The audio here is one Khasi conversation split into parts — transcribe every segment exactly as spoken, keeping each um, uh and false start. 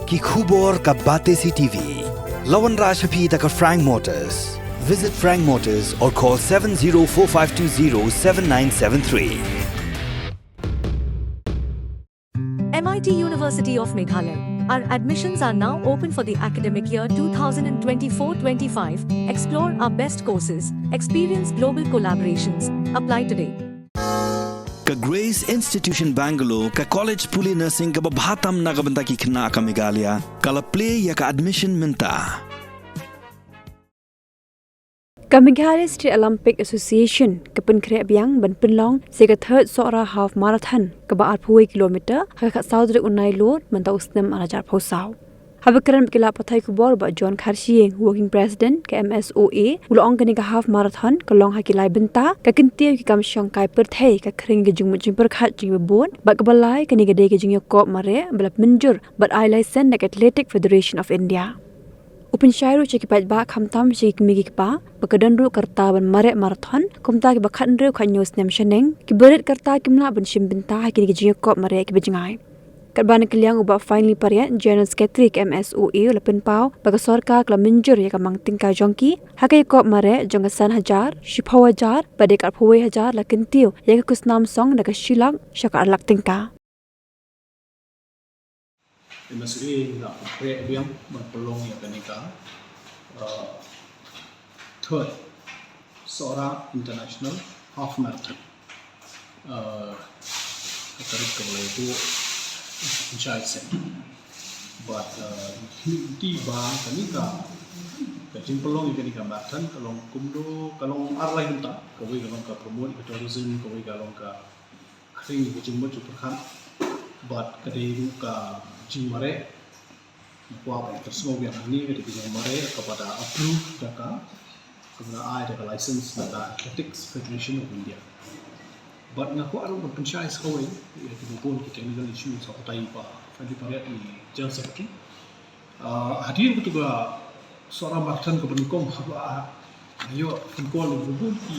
Ki khubor ka Batesi T V. La wanrah sha phi da ka Frank Motors. Visit Frank Motors or call seven zero four five two zero seven nine seven three. M I T University of Meghalaya. Our admissions are now open for the academic year two thousand twenty-four twenty-five. Explore our best courses, experience global collaborations. Apply today. Ka Grace Institution Bangalore, ka college pule nursing kaba bha tam na ka bynta ki khynnah ka Meghalaya, ka la plie ïa ka admission mynta. Ka Meghalaya State Olympic Association ka pynkhreh biang ban pynlong sa ka third Sohra Half Marathon kaba arphew kilometer ha ka khatsaw tarik u Nailur mynta u snem ar hajar arphew saw. Haba kren bad ki lad pathai khubor, Bah John Kharshiing, Working President ka M S O A, u la ong kane ka half marathon ka long ha ki lai bynta, ka kyntiew ïa ki kam shongkai pyrthei, ka khring ïa ka jingmut jingpyrkhat jong kiba bun, bad kaba lai kane ka dei ka jingïakop mareh ba la mynjur bad ai license na ka Athletic Federation of India. U pynshai ruh sha ki paidbah, khamtam sha ki kmie ki kpa, ba ka don ruh ka rta ban mareh marathon, kumta kiba khathynriew khathynñiew snem shaneng, kiba rit ka rta kim lah ban shim bynta ha kine ki jingïakop mareh kiba jngai. Katba na ka liang u Bah Finely Pariat, General Secretary ka M S O A, u la pynpaw ba ka sorkar ka la mynjur ïa ka mang tyngka jong ki ha ka ïakop mareh jong ka san hajar, shiphew hajar bad ka arphew hajar, la kyntiew ïa ka khusnam song na ka shi lak sha ka ar lak tyngka. M S O A la pynkreh biang ban pynlong ïa kane ka, uh, third Sohra International Half Marathon. Uh, ka tarik kaba lai buh, pynshai sien. Bad, uh, ngi ïohi ba kane ka, ka jingpynlong ïa kane ka marathon ka long kumno, ka long ar lai bynta, kawei ka long ka promote ïa ka tourism, kawei ka long ka khring ïa ka jingmut jingpyrkhat, bad ka dei ruh ka jingmareh. Nga kwah ban pynsngew biang hangne ka dei ka jingmareh kaba da approve da ka, kaba da ai da ka license na ka Athletics Federation of India. Bad nga kwah ruh ban pynshai sa kawei ïa kiba bun ki technical issues ha batai ba Fandi Pariat, ngi General Secretary. Ah, hadien katu ka Sohra Marathon kaba nyngkong haba, ah, ïoh phone call na kiba bun ki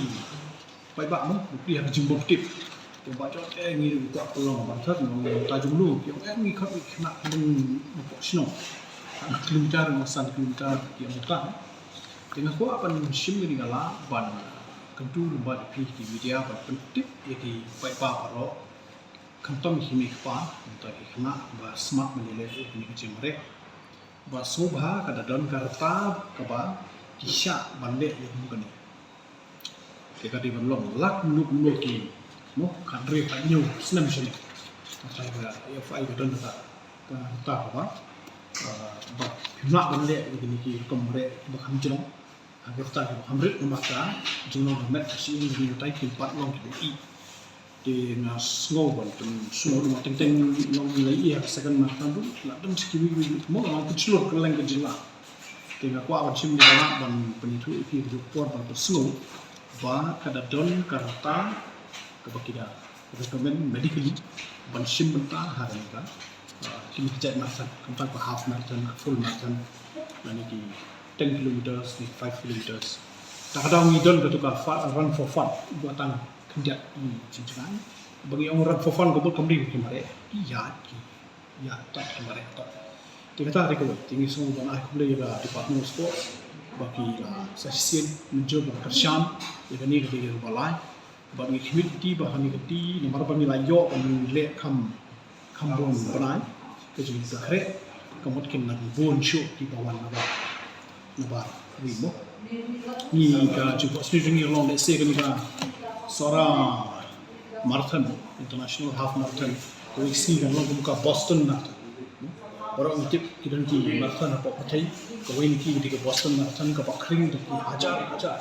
paidbah mo, ki ha ka jingbym tip. Ki ong ba jong, eh, ngi ruh ngi kwah pynlong marathon, ngi ong ta jong no, ki ong, eh, ngi khot ngi khynnah na poh shnong. Ar kilometer, na san kilometer, ki ong ta. Te nga kwah ban shim kane ka lad ban kyntu lyngba da phi ki media ban pyntip ïa ki paidbah baroh, khamtam ki kmie ki kpa, mynta ki khynnah ba smat ban ïaleh ïa kane ka jingmareh. Ba sngewbha ka da don ka rta kaba ki shah ban leh ïa kane. Te ka dei ban long lak kumno kumno ki, mo, khathynriew khathynñiew snem shane. Mynta ka F I ka don ka, ka rta kaba, ah, ba phim lah ban leh ïa kine ki rukom mareh ba kham jrong. Ha ka rta kaba kham rit namar ka jinglong ka met ka shyieng, kine ki tai kim pat long kiba ïeit. Te nga sngew ban pynsngew namar teng teng long la ïa ka second marathon ruh la don sa kiwei kiwei mo, la pynshlur kylleng ka jylla. Te nga kwah ban shim ïa ka lad ban pynithuh ïa phi ka por ban pynsngew ba ka da don ka rta kaba ki da recommend medically ban shim bynta ha kane ka, ah, kine ki jait marathon, khamtam ka half marathon, ka full marathon, lane ki ten kilometers, ki five kilometers. Ta ka daw ngi don katu ka fa-, run for fun, ba tang khyndiat ki jingïaid. Ba ngi ong run for fun ka mut kam dei ki mareh, ki ïaid ki, ïaid tat ki mareh tat. Te kata te kawei, te ngi sngew ban ai khublei ïa ka Department of Sports ba ki la sa shisien mynjur ban kyrshan ïa kane ka dei kaba lai. Bad ngi khmih kti ba ha kane ka kti namar ba ngi la ïoh ban leh kham, kham bun bnai, ka jingpynkhreh ka mut kin nang bun shuh kiba wan na bar, na bar ri mo. Ngi ka jingphohsniew jong ngi long lehse kane ka Sohra Marathon, International Half Marathon, kawei ka sngi kan long kum ka Boston Marathon. Baroh ngi tip ki don ki marathon hapoh pyrthei, kawei na ki dei ka Boston Marathon kaba khring da ki hajar hajar,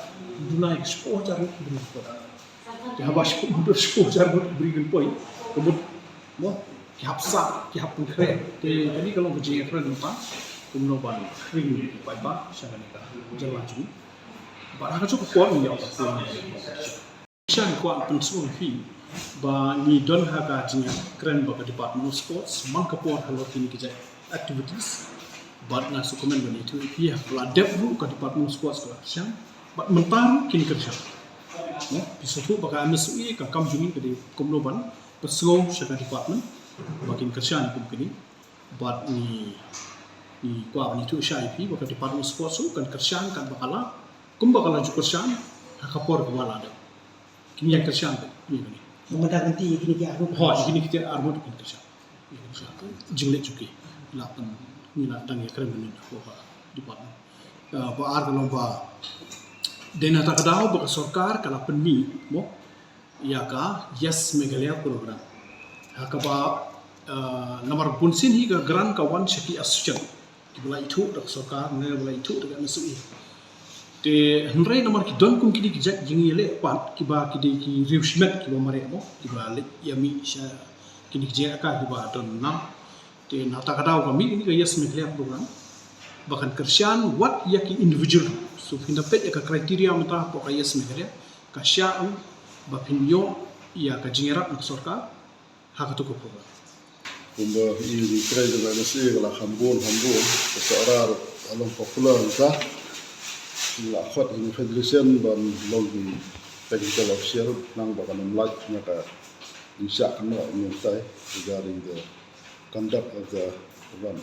duna ki shiphew hajar ngut ki briew ki poi. Te haba shiphew, shiphew hajar ngut ki briew ki poi, ka mut mo, ki hap sah, ki hap pynkhreh. Te kane ka long ka jingïakren mynta kumno ban khring ki paidbah sha kane ka jylla jong ngi. Bad ha kajuh ka por ngi ïoh ka pyrshang. Sha ngi kwah pynsngew ïa phi ba ngi don ha ka jingïakren bad ka Department of Sports man ka por halor kine ki jait activities. Bad nga sngewkmen ban ïathuh ïa phi ha kaba la dep ruh ka Department of Sports ka la kyrshan. Bad mynta ruh kin kyrshan. Mo, phi sngewthuh ba ka M S O A ka kam jong ngi ka dei kumno ban pynsngew sha ka department ba kin kyrshan kum kine. Bad ngi Ngi kwah ban ïathuh shai ïa phi ba ka Department of Sports ruh kan kyrshan katba ka lah, kumba ka la ju kyrshan ha ka por kaba la dep. Kin ïa kyrshan beit ïa kane. Ba mynta kan tih ïa kine ki arngut. Hooid, ïa kine ki arngut kin kyrshan. Ïa kyrshan. Jingleit jong ki. La pyn, ngi la dang ïa kren mynnin ha ka department. Ah, ba ar ka long ba dei na kata ka daw ba ka sorkar ka la pynmih mo ïa ka Yes Meghalaya program. Ha kaba, ah, namar bunsien hi ka grant ka wan sha ki association kiba la ithuh da ka sorkar ne ba la ithuh da ka M S M E. Te hynrei namar ki don kum kine ki jait jingïaleh pat kiba ki dei ki riewshimet kiba mareh mo, kiba leit ïa mih sha kine ki jingïalehkai kiba don nam. Te na kata ka daw ka mih kane ka Yes Meghalaya program ba kan kyrshan wat ïa ki individual. So phin da peit ïa ka criteria mynta hapoh ka Yes Meghalaya ka shah ba phin ïoh ïa ka jingïarap na ka sorkar ha kato ka program. Kumba i ngi trei da ka M S M E ka la kham bun kham bun, ka Sohra ruh ka long popular mynta. Ngi la khot ïa ka federation ban long ki technical official, nang ba kan ym lait na ka jingshah kynnoh mynta regarding the conduct of the run.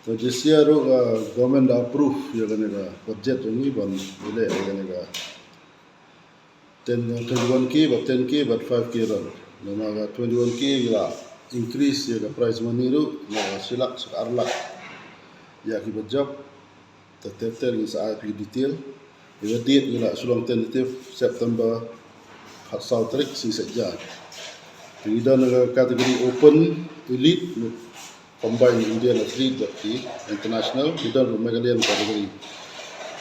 So this year ruh, uh, government da approve ïa kane ka budget jong ngi ban leh ïa kane ka ten, twenty-one K bad ten K bad five K run. Namar ka twenty-one K ngi la increase ïa ka prize money ruh na ka shi lak sha ka ar lak. Ïa kiba jop, te ter ter ngi sa ai phi detail. Ïa ka date ngi la shu long tentative September khatsaw tarik shi shet ja. Te ngi don ka category open, elite, combined Indian athlete bad ki international, ngi don ruh Meghalayan category.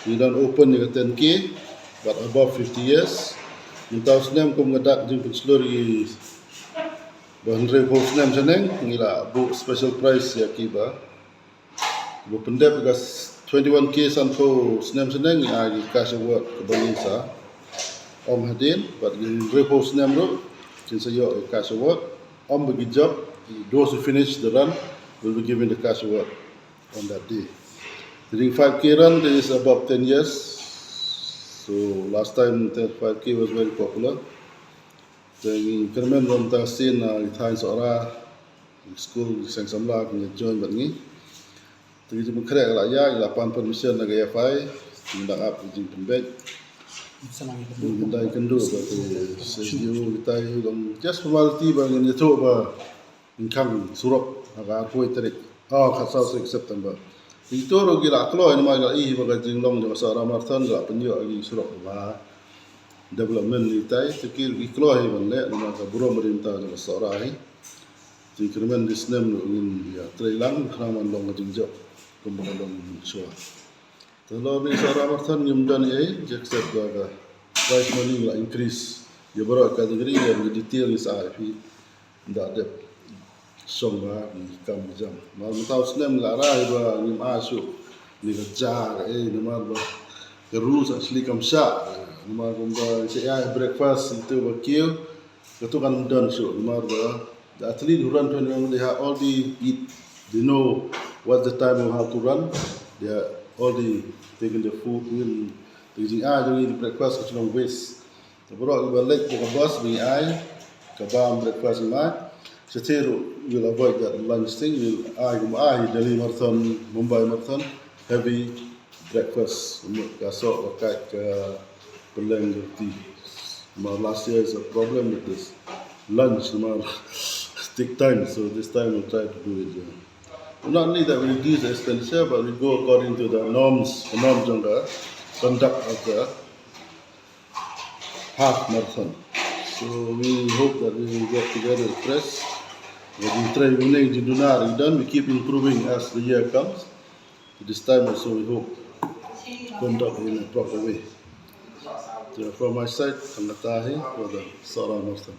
Ngi don open ïa ka ten K bad above fifty years. Mynta u snem kum nga dak jingpynshlur ïa kiba hynriewphew snem shaneng, ngi la buh special prize ïa kiba ba pyndep ïa ka twenty-one K sanphew snem shaneng, ngi ai ïa ka cash award kaba ngin sa ong hadien, bad ngi hynriewphew snem ruh kin sa ïoh ïa ka cash award. Ym ba ki jop, those who finish the run will be given the cash award on that day. During five K run, there is about ten years. So last time the five K was very popular. Te ngi kyrmen ba mynta sien, ah, ki thaiñ Sohra, ki skul, ki seng samla ki join bad ngi. Te ki jingpynkhreh ka la ïaid, la pan permission na ka A F I, ngi dang ap ka jingpynbeit. Ngi dang ïakynduh bad ki S D O kita, ki long just formality ba ngin ïathuh ba ngi khang surok ha ka arphew tarik, oh, khatsaw tarik September. Te ito ruh ki la kloi namar ki la i ba ka jinglong jong ka Sohra Marathon ka la pynïoh ïa ki surok ba development ni tai, te ki, ki kloi hi ban leh namar ka burom ba dei mynta jong ka Sohra hi. Te kyrmen dei snem ruh ngin ïa trei lang khnang ban long ka jingjop kumba ka long mynshuwa. Te halor ka Sohra Marathon ngim don ei ei, just except ba ka prize money la increase. Ïa baroh ka category ïa ka detail ngi sa ai phi da dep shong ba ki kam jam. Namar mynta u snem la rai ba ngim ai shuh ni ka ja ka ei, namar ba ka rules actually kam shah. Namar kumba ngi sa ai breakfast into ba kiew, kato kan ym don shuh namar ba the athlete who run twenty-one, they have already eat, they know what's the time of how to run, they are already taken the food, meal, the jing ai jong ngi, the breakfast ka shu long waste. Te baroh kiba leit da ka bus ba ngi ai, ka bam breakfast ngi ai. Shatei ruh we'll avoid that lunch thing, we'll ai kumba ai Delhi Marathon, Mumbai Marathon, heavy breakfast, mut ka soh, ka kait, ka pylleng, ka roti. Namar last year is a problem with this lunch, namar take time, so this time we'll try to do it, yeah. Not only that we reduce the expenditure, but we go according to the norms, the norms jong the conduct of the half marathon. So we hope that we will get together with press. But we try, we need to do now, we done, we keep improving as the year comes. This time also we hope conduct in a proper way. So from my side, tang kata hi for the Sohra Marathon.